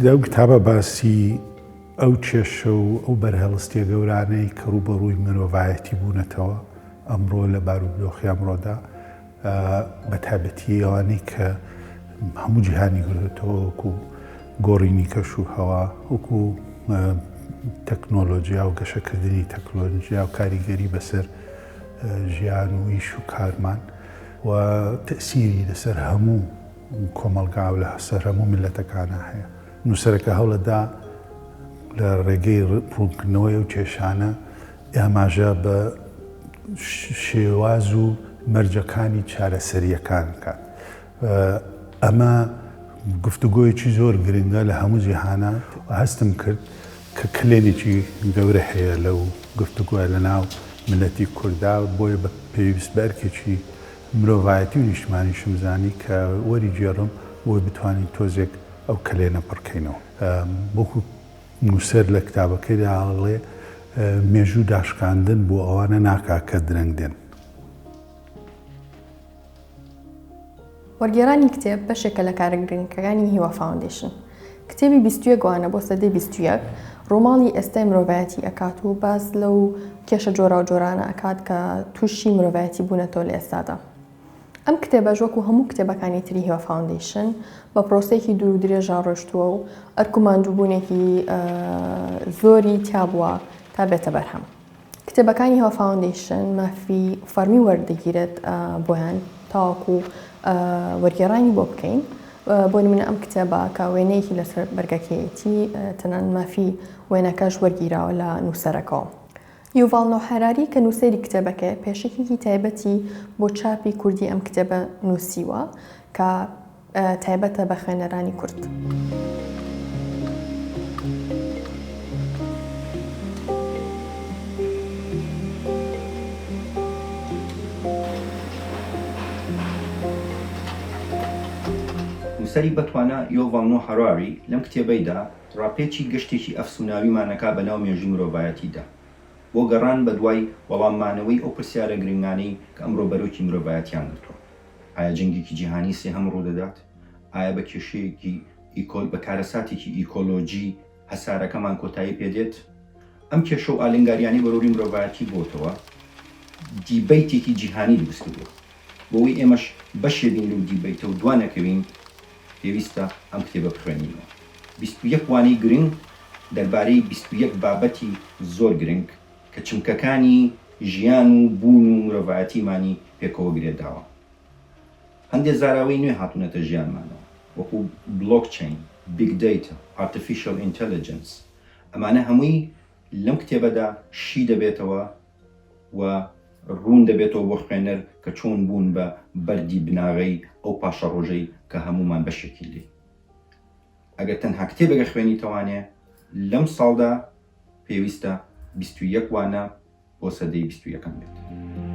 ڕاستیدا ئەو کتابە باسی ئەو کێشە و ئەو بەرهەڵستیە گەورانەی کە ڕووبەڕووی مرۆڤایەتی بوونەتەوە ئەمڕۆ لە بارودۆخی ئەمڕۆدا بە تایبەتی ئەوانەی کە هەموو جیهانی گرتەوە وەکو گۆڕینی کەش و هەوا وەکو تەکنۆلۆژیا و گەشەکردنی تەکنۆلۆژیا و کاریگەری بەسەر ژیان و ئیش و کارمان و تەسیری لەسەر هەموو کۆمەڵگا و لەسەر هەموو میللەتەکانا هەیە. نووسەرەکە هەوڵەدا لە ڕێگەی ڕوونکردنەوەی ئەو کێشانە ئاماژە بە شێواز و مەرجەکانی چارەسەرییەکان بکات. ئەمە گفتوگۆیەکی زۆر گرنگە لە هەموو جیهانا و هەستم کرد کە کەلێنێکی گەورە هەیە لەو گفتوگۆیە لەناو میللەتی کوردا، بۆیە بە پێویست بە ئەرکێکی مرۆڤایەتی و نیشتمانیشم زانی کە وەریگێڕم بۆی بتوانین تۆزێک ئەو کەلێنە پڕکەینەوە. وەکو نووسەر لە کتابەکەیدا ئەڵێ مێژوو داشکاندن بۆ ئەوانە ناکا کە درەنگ دێن. وەرگێڕانی کتێب بەشێکە لە کارە گرنگەکانی هیوا فاوندەیشن. کتێبی 21 وانە بۆ سەدەی 21 ڕووماڵی ئێستای مرۆڤایەتی ئەکات و باس لەو کێشە جۆراوجۆرانە ئەکات کە تووشی مرۆڤایەتی بوونەتەوە لە ئێستادا. ئەم کتێبەش وەکو هەموو کتێبەکانی تری هیوا فاوندەیشن بە پرۆسەیەکی دوور و درێژا ڕۆشتووە و ئەرک و ماندووبوونێکی زۆری تیا بووە تا بێتە بەرهەم. کتێبەکانی هیوا فاوندەیشن مافی فەڕمی وەردەگیرێت بۆیان تاوەکو وەرگێڕانی بۆ بکەین بۆ نمونە ئەم کتێبە کە وێنەیەکی لەسەر بەرگەکەیەتی تەنان مافی وێنەکەش وەرگیراوە لە نووسەرەکەوە. یوڤاڵ نۆح هەراری کە نووسەری کتێبەکەیە پێشەکیی تایبەتی بۆ چاپی کوردی ئەم کتێبە نووسیوە کە تایبەتە بە خوێنەرانی کورد. نووسەری بەتوانا یۆڤاڵ نۆ هەراری لەم کتێبەیدا ڕاپێچی گەشتێکی ئەفسووناویمان ئەکا بەناو مێژووی مرۆڤایەتیدا بۆ گەڕان بەدوای وەڵاممانەوەی ئەو پرسیارە گرنگانەی کە ئەمڕۆ بەرۆکی مرۆڤایەتیان گرتووە. ئایا جەنگێکی جیهانی سێهەم ڕوودەدات؟ ئایا بە کێشەیەکی ئیکۆ بە کارەساتێکی ئیکۆلۆجی هەسارەکەمان کۆتایی پێدێت؟ ئەم کێشە و ئالنگاریانەی بەرۆری مرۆڤایەتی بۆتەوە debate ێکی جیهانی دروست کردووە. بۆوەی ئێمەش بەشێ بین لەو debate ە و دوا نەکەوین پێویستە ئەم کتێبە بخوێنینەوە. 21 وانەی گرنگ دەربارەی 21 بابەتی زۆر گرنگ کە چمکەکانی ژیان و بوون و مرۆڤایەتیمانی پێکەوە گرێ داوە. هەندێ زاراوەی نوێ هاتوونەتە ژیانمانەوە وەکو blockchain، big data، artificial intelligence ئەمانە هەمووی لەم کتێبەدا شی دەبێتەوە و ڕوون دەبێتەوە بۆ خوێنەر کە چۆن بوون بە بەردی بناغەی ئەو پاشەڕۆژەی کە هەموومان بەشێکین لێی. ئەگەر تەنها کتێبێک ئەخوێنیتەوانێ لەم ساڵدا پێویستە 21 وانە بۆ سەدەی 21 بێت.